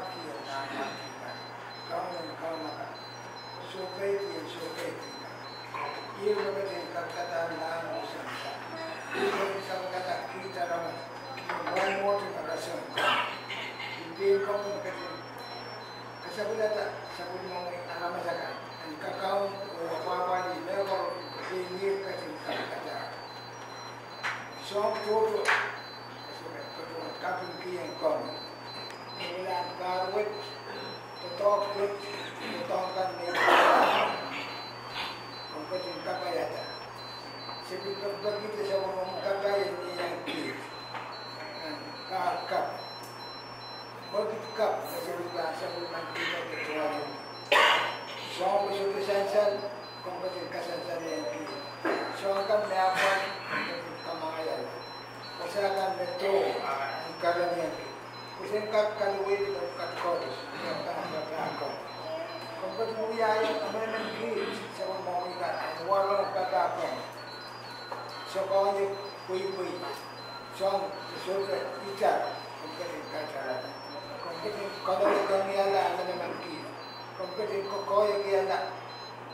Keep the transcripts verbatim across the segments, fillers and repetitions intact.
Kihong nan kihda, kaun en kaun akan, sohpeidi en sohpeidi kan, ih me ketin kapikada nan usen kan, ih ketin sapwelada kihda aramas, kihong mwomwohdiso me rasehng kan. Ih pein komwi me ketin kasapwelada sapwellimomwi aramas akan en kakaun oh apwahpwalih mehkoaros me pein ih ketin kapikada. Soahng tohto, e sohte patohwan kapingki ong komwi. Mwulan pahr wet, doadoahk wet, doadoahk kan me komw ketin kapaiada. Se pil pekipekihte sapwellimomwi kapai en iang kiht nan pahr kapw. Mwekid kapw me se pil pahn sapwellimanikihda doadoahk. Soahng me sohte sansal, komw ketin kasansalehiong kiht. Soahng kan me apwal, komw ketin kamwahwihala. Wasa kan me doh, en kereniong kiht. Pwe sen kak kaluwetala kat koaros, soahng kan me pahn kak. Komw ketin wiahiong emenemen kiht sapwellimomwi kan en warohng papah komwi. Sokoahiek, pweipwei, soahng me sohte itar, komw ketin kaitarala. Komw ketin kalokolongihala emenemen kiht. Komw ketin koahiekihla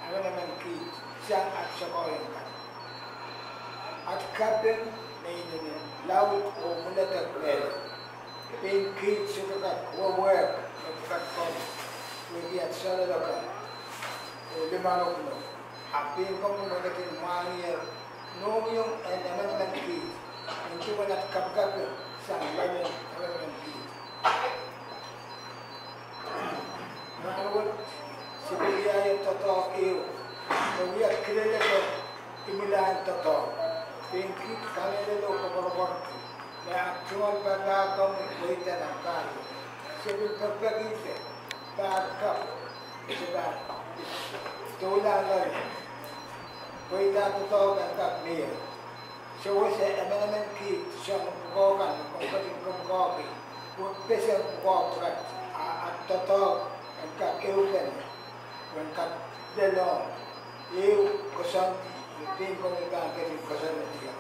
emenemen kiht sang at sokoahiek kan. At kaping me inenen laud oh mweledek mehlel. Pein kiht sohte kak wehwehki me pwukat komwi, pwehki at soangen lokaia oh limpoak nohno. Ahpw pein komwi me ketin mwahngiher mohngiong en emenemen kiht, nin duwen at kapikaping sang loalen emenemen kiht. Rahnwet, se pil wiahiong doadoahk ehu, me wia kilelehda imwilahn doadoahk. Pein kiht kamehlele oh koapworopworki me at tungoal papah komwi pweida nan pahr wet. Se pil pekipekihte pahr kapw, se pahn doulahng loale. Pweida doadoahk en kak mie. Sewese emenemen kiht soangen pwukoa kan me komw ketin kapikapki, pwe pesen pwukoa pwukat, a at doadoahk en kak ehupene, pwe en kak lelohng ehu koasoandi me pein komwi pahn ketin koasoanehdi.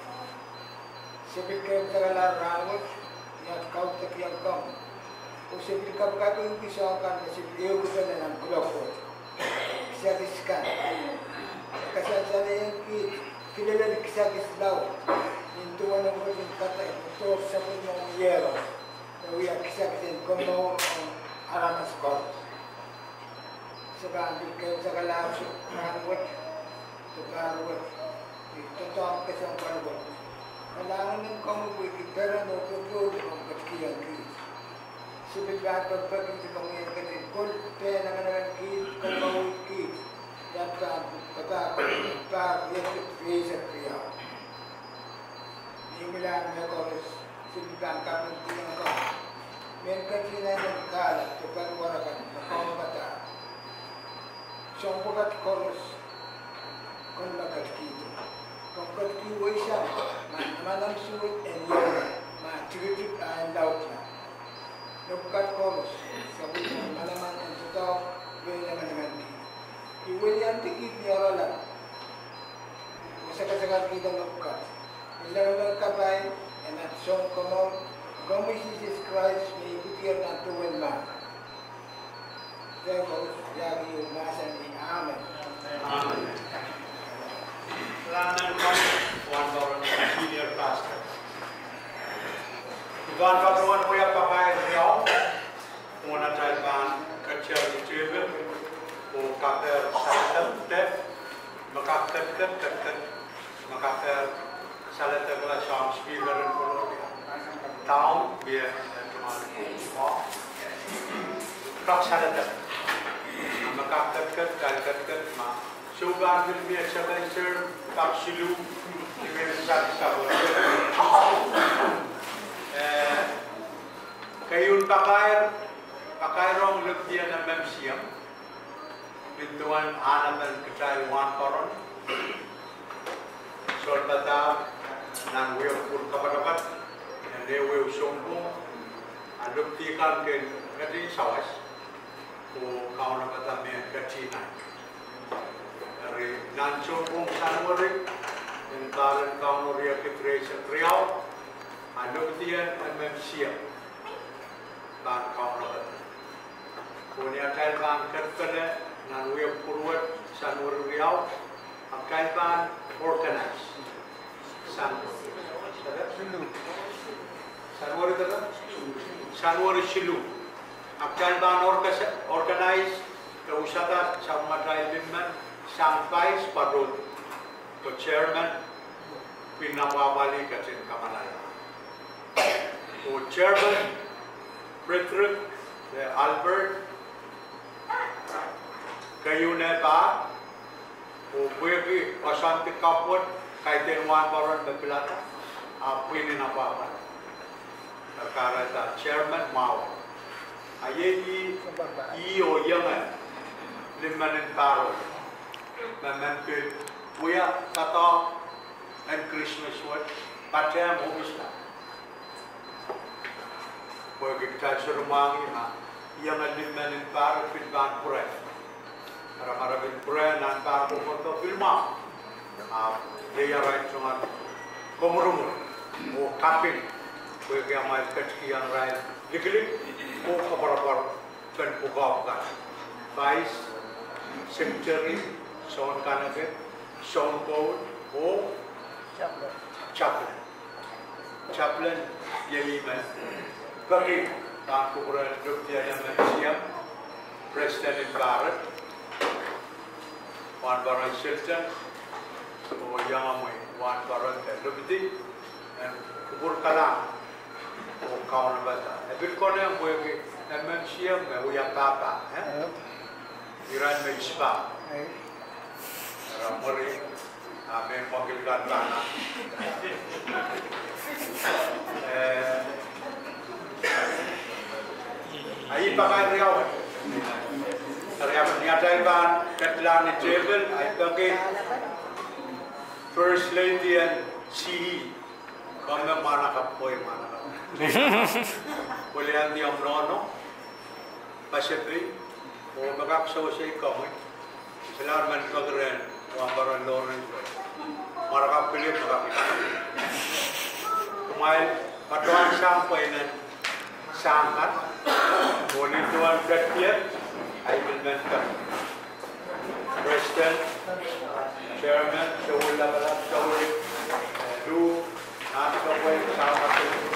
Se pil keimwsakala rahnwet ni at kaudokiong komwi, oh se pil kapikapingki soahng kan me se pil ehukipene nan kuloak wet. Kisakis kan. Kasansalehiong kiht kilelen kisakis laud, nin duwen omw ketin kadarodo sapwellimomwi iehros, me wia kisakis en komour ong aramas koaros. Se pahn pil keimwsakala rahnwet, de pahr wet, ni doadoahk kesempwal wet. Kalahngan en komwi pwehki peren oh popohl me komw ketikihong kiht. Se pil pahn pekipekihte komwi en ketin kol pehn emenemen kiht, komour kiht, iei pahn papah komwi pahr riekid rieisek riau. Ni imwilahn mehkoaros, se pil pahn kapingkihong komwi mehn ketin en kahlap de paliwar akan me komw pahn soang pwukat koaros, komw pahn ketikihdo. Komw ketikihwei sang ma namanam suwed en iang, ma tikitik en laudla. Mepwukat koaros, sapwellimomwi manaman en doadoahk pwehn emenemen kiht. I weliandi kiht ni oaralap oh sakasakarkihda mepwukat. I lelehng kapai en at Sounkomour, komwi Sises Krais, me I ipwidier nan duwen mahk. Dehr koaros iang mahsanih amen. Amen. Rahnwet, Wahnpoaron, Senior Pastor. I pahn patohwan wia pakair riau mwohn atail pahn ketier ni tepil oh kapehr saledek, me kak ketiket, ketiket, me kapehr saledekla soahng speaker en Colombia. Down, mie, eh, tungoal, oh, kak saledek. Me kak ketiket, kak ketiket, ma soh pahn pil mie second term, kak siluh, mie sani sapwung. Eh, keieun pakair, pakair ong lepin M M C M. Nin duwen ahnepen kitail wahnpoaron, sounpadahk nan wehwehn kapatapat, nan ehuehu sounpwong, a lepin kan kin ketin sawas oh kaunopada mehn ketin ahi. Eri nan sounpwong Sanuari, en pahr en Kauno riekid rieisek riau, a lepin M M C M pahn kaunopada. Oh ni atail pahn kerkele nan wia pwuruwed Sanuari riau, atail pahn organize. San, Sanuari, Sanuari siluh. Atail pahn orga-, organize, e usada sapwellimatail limmen sang vice pahn rud, oh chairman, pil nan apwahpwalih ketin kamalala. Oh chairman, Frederick, eh, Albert, keieun eh pahr, oh pwehki koasoandi kapw wet, kaidehn wahnpoaron me pilada, ahpw pwihn en apwahpwalih. E kahrehda chairman mwahu. A iei, iei oh ienge limmen en pahr wet. Me men pil wia doadoahk en Krismas wet, patehng oh pil sla. Pwehki kitail sohte mwahngih ma ienge limmen en pahr pil pahn pwurehng. Ara, ma re pil pwurehng nan pahr koapworopwor pil mwahu. A iei arail tungoal komwurumwur oh kaping, pwehki amwail ketikihong irail likilik oh koapworopwor pen pwukoa kan. Vice, secretary, soun kaneke, soun koul, oh chaplain. Chaplain, iei me peki pahn kupwuren Deputy M M C M, President en pahr wet, Wahnpoaron Sultan, oh iangahki Wahnpoaron Deputy, en kupwur kalahngan oh kaunopada. E pil konehng pwehki M M C M me wia pahpa, eh? Irail me ispa. Ara mwuri, a mehn mwakil kan pahn. Eh, a i pakairiau. Ara, ni atail pahn ketlahng ni tepel, a i peki First Lady en C E. Komw me mwahnakapw, pwe mwahnakapw. Pwe lehndi omw nohno, pasapeng, oh me kak sewese komwi. Solahr men peki rehn Wahnpoaron Lawrence. Mwahnakapw pil, mwahnakapw pil. Kumwail patohwan sang pweinen sang kan, oh ni duwen ketiket, a i pil men peki. President, chairman, soul lapalap, soul, eh, luhk, nan kepwe, sang kan.